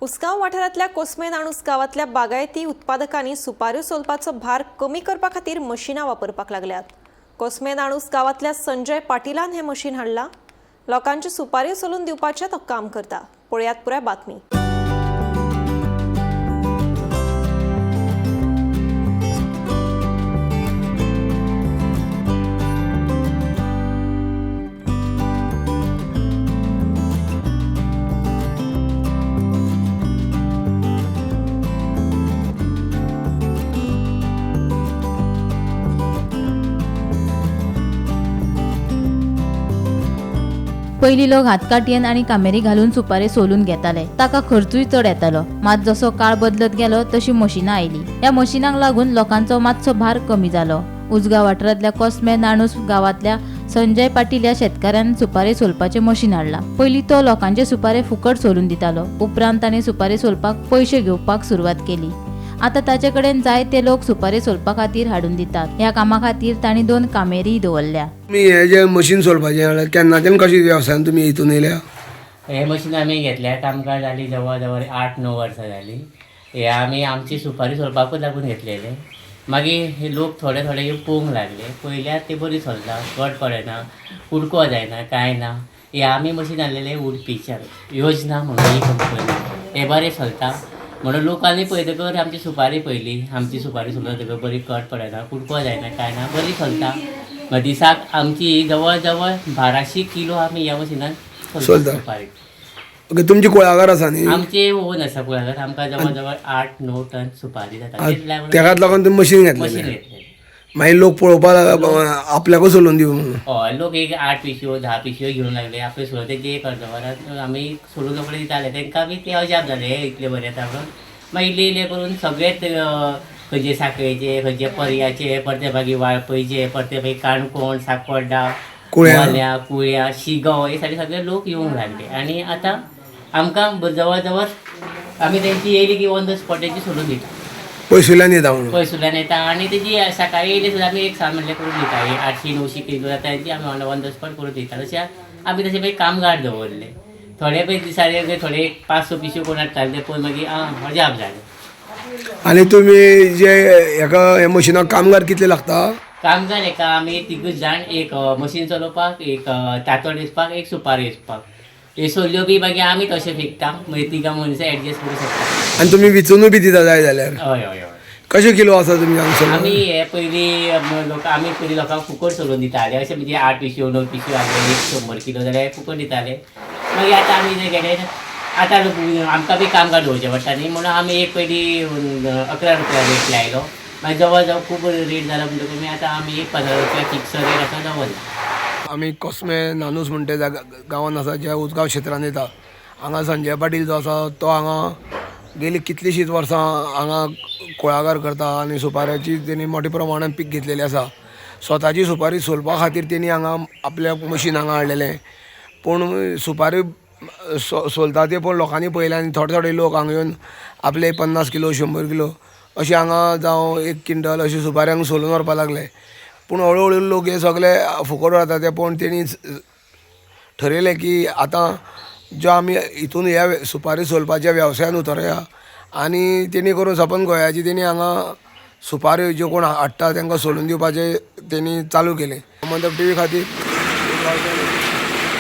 उसगांव वाठारांतल्या कोसमे नाणूस गांवांतल्या बागायती उत्पादकांनी सुपाऱ्यो सोलपाचो भार कमी करपा खातीर मशिनां वापरपाक लागल्यात. कोसमे नाणूस गांवांतल्या संजय पाटिलान हें मशीन हाडलां. लोकांच्यो सुपाऱ्यो सोलून दिवपाचें तो काम करता. पळयात पुराय बातमी. पयलीं लोक हातकाटयेन आनी कामेरी घालून सुपारी सोलून घेताले. ताका खर्चूय चड येतालो. मात जसो काळ बदलत गेलो तशी मशिनां आयली. ह्या मशिनांक लागून लोकांचो मातसो भार कमी जालो. उजगांव वाठारांतल्या कोसमे नाणूस गांवांतल्या संजय पाटील ह्या शेतकाऱ्यान सुपारी सोलपाचें मशीन हाडलां. पयलीं तो लोकांचे सुपारे फुकट सोलून दितालो. उपरांत ताणें सुपारी सोलपाक पयशे घेवपाक सुरवात केली. आतां ताचे कडेन जायते लोक सुपारी सोलपा खातीर हाडून दितात. ह्या कामा खातीर तांणी 2 कामेरीय दवरल्या. तुमी हे जे मशीन सोलपाचें हाडलां केन्नाच्यान कशें वेवसायान तुमी हितून येयल्या? हे मशीन आमी घेतल्यार आमकां जाली जवळ जवळ 8-9 वर्सां जाली. हे आमी आमची सुपारी सोलपाकूच लागून घेतलेले. मागीर हे लोक थोडे थोडे येवन पळोवंक लागले. पळयल्यार ते बरी सोलता, कट पडना, कुडको जायना, कांय ना. हे आमी मशीन हाडलेले उडपीच्यान, योजना म्हणून ही कंपनी. हे बरें सोलता म्हणून लोकांनी पळयतकर आमची सुपारी पळयली. आमची सुपारी सोलतकर बरी कट पडना, कुडको जायना, कांय ना, बरी सोलता. मागीर दिसाक आमची जवळ जवळ 1200 किलो आमी ह्या मशिनान सोलता सुपारी. ओके, तुमची कुळागर आसा न्ही? आमचे ओन आसा कुळागर. आमकां जवळ जवळ 8-9 टन सुपारी जाता. तेकाच लागून तुमी मशीन घेतलें? मशीन घेतलें. मागीर लोक पळोवपाक आपल्याकूच सोलून दिवं म्हणून? हय, लोक एक 8 पिशव्यो 10 पिशव्यो घेवन लागले. आपले सोलून तेंचे एक अर्द वरान आमी सोलून रोखडे दिताले. तेंकां बी ते अजाप जाले, हे इतले बरें येता म्हणून. मागीर इल्ले इल्ले करून सगळेच खंयचे साखळेचे, खंयचे पर्याचे, परते मागीर वाळपयचे, परते मागीर काणकोण, साकोड्डा, कुळ्या कुळ्या, शिगांव, हे सारके सगळे लोक येवंक लागले. आनी आतां आमकां जवळ जवळ आमी तेंची येयली की ऑन the spot तेंची सोडून दिता. पयसुल्यान येता म्हणून? पयसुल्यान येता. आनी तेजी सकाळी येयली सुद्दां आमी एक 6 म्हणल्यार करून दिता. 800-900 किलो जाता तेंची आमी ऑन the spot करून दिता. तशें आमी तशें मागीर कामगार दवरले. थोडे पळय दिसांनी थोडे 500 पिशव्यो कोण हाडटाले ते पळोवन मागीर आं अजाप जालें. आनी तुमी जे हेका हे मशिनाक कामगार कितले लागता? कामगार एका आमी तिगूच जाण, एक मशीन चलोवपाक, एक तातोड वेचपाक, एक सुपारी वेचपाक. हे सोल्यो बी मागीर आमी तशें विकता. मागीर तिगां मनशां एडजस्ट करूं शकता. आनी तुमी विचूनय बी दिता जाय जाल्यार? हय हय हय. कशें किलो आसा तुमी हांगा? आमी हे पयलीं लोक आमी पयलीं लोकांक फुकट सोलून दिताले. अशें म्हणजे 8 पिशव्यो 9 पिशव्यो हाडले 100 किलो जाल्यार फुकट दिताले. मागीर आतां आमी जें केलें, आतां आमकां बी कामगार दवरचें पडटा न्ही म्हणून आमी एक पयलीं 11 रुपया रेट लायलो. मागीर जवळ जवळ खूब रेट जाला म्हणटकूच आतां आमी एक 15 रुपया फिक्स रेट आसा दवरला. आमी कोसमे नानूस म्हणटे गांवान आसा, ज्या उजगांव क्षेत्रान येता. हांगा संजय पाटील जो आसा तो हांगा गेली कितलींशींच वर्सां हांगा कुळागर करता आनी सुपाऱ्याची तेणी मोठ्या प्रमाणान पीक घेतलेली आसा. स्वताची सुपारी सोलपा खातीर तेणी हांगा आपल्या मशीन हांगा हाडलेलें. पूण सुपारी सोलता ते पळोवन लोकांनी पळयलें आनी थोडे थोडे लोक हांगा येवन आपले 50 किलो 100 किलो अशें हांगा जावं 1 क्विंटल अशें सुपारी हांगा सोलून व्हरपाक लागले. पूण हळू हळू लोक हे सगळे फुकट व्हरता ते पळोवन तेणी ठरयलें की आतां ज्यो आमी हितून ह्या सुपारी सोलपाच्या वेवसायान उतरया. आनी तेणी करून सपन गोंयाची तेणी हांगा सुपाऱ्यो ज्यो कोण हाडटा तेंकां सोलून दिवपाचें तेणी चालू केलें. गोमंतक टीव्ही खातीर.